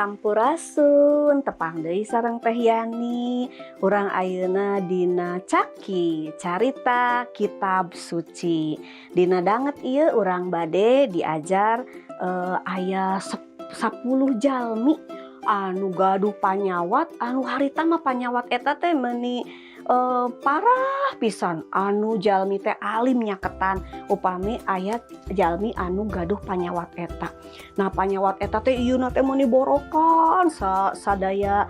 Sampurasun, tepang deui sareng Teh Yani. Urang ayeuna dina Caki Carita Kitab Suci. Dina danget ieu urang bade diajar aya 10 jalmi anu gaduh panyawat, anu harita mah panyawat eta teh meuni parah pisan, anu jalmi teh alim nyaketan upami aya jalmi anu gaduh panyawat eta. Nah, panyawat eta teh ieuna teh meuni borokan sadaya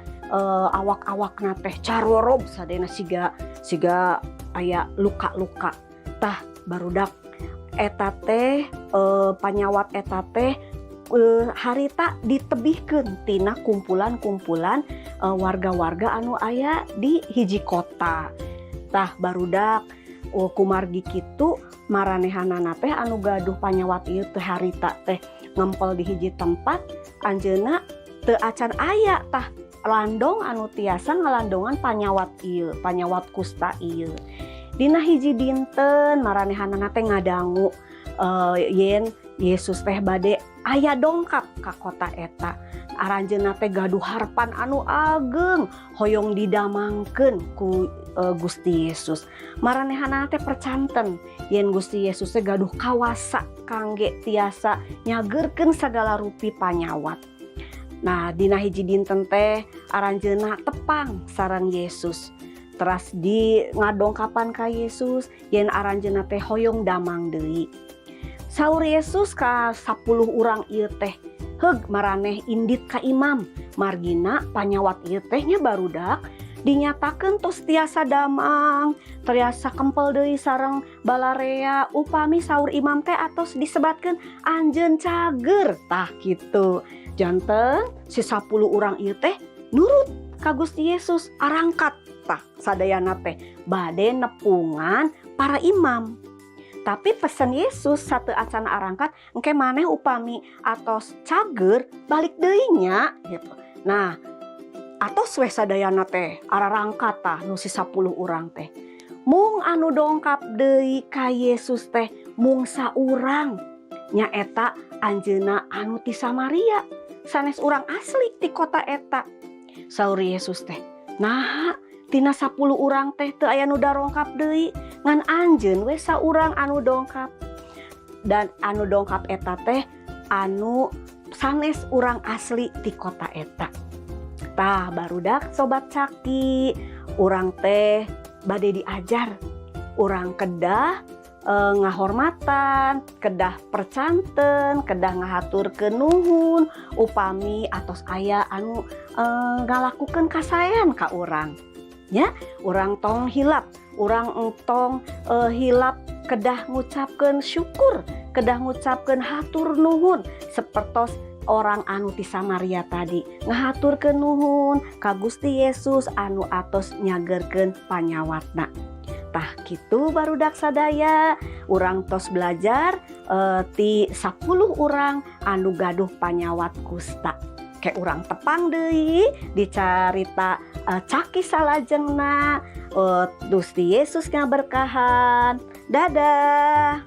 awak-awakna teh carorob sadayana, siga siga aya luka-luka. Tah, barudak, eta teh panyawat eta teh harita ditebihkeun tina kumpulan-kumpulan warga-warga anu aya di hiji kota. Tah, barudak, kumargi kitu maranehanana teh anu gaduh panyawat ieu teh harita teh ngempel di hiji tempat, anjeunna teu acan aya tah landong anu tiasa ngalandongan panyawat ieu, panyawat kusta ieu. Dina hiji dinten maranehanana teh ngadangu yen Yesus teh bade aya dongkap ka kota eta. Aranjeunna teh gaduh harpan anu ageng hoyong didamangkeun ku Gusti Yesus. Maranehanana teh percanten yen Gusti Yesus teh gaduh kawasa kangge tiasa nyageurkeun sagala rupi panyawat. Nah, dina hiji dinten teh aranjeunna tepang sareng Yesus. Teras di ngadongkapan ka Yesus yen aranjeunna teh hoyong damang deui. Saur Yesus ka 10 urang ieu teh, "Heug maraneh indit ka imam." Margina panyawat ieu teh nya, barudak, dinyatakeun tos tiasa damang, tiasa kempel deui sareng balarea upami saur imam teh atos disebatkeun anjeun cager, tah kitu. Janten si 10 urang ieu teh nurut ka Gusti Yesus, arangkat tah sadayana teh bade nepungan para imam. Tapi pesan Yesus sateuacan arangkat, engke maneh upami atos cager balik deui nya, gitu. Nah, atos weh sadayana teh ararangkat tah nu si 10 urang teh. Mung anu dongkap deui ka Yesus teh mung saurang, nyaeta anjeunna anu ti Samaria, sanes urang asli ti kota eta. Saur Yesus teh, "Naha tina 10 urang teh teu aya nu darongkap deui, ngan anjeun we saurang anu dongkap?" Dan anu dongkap eta teh anu sanes urang asli ti kota eta. Tah, barudak Sobat Caki, urang teh bade diajar urang kedah ngahormatan, kedah percanten, kedah ngahaturkeun nuhun upami atos aya anu ngalakukeun kasaean ka urang. Ya, urang tong hilap, urang entong hilap kedah ngucapkeun syukur, kedah ngucapkeun hatur nuhun sapertos orang anu ti Samaria tadi ngahaturkeun nuhun ka Gusti Yesus anu atos nyagerkeun panyawatna. Tah, kitu barudak sadaya, urang tos belajar ti 10 urang anu gaduh panyawat kusta. Ke urang tepang deui dicarita Caki salajengna. Gusti Yesus ngaberkahan. Dadah.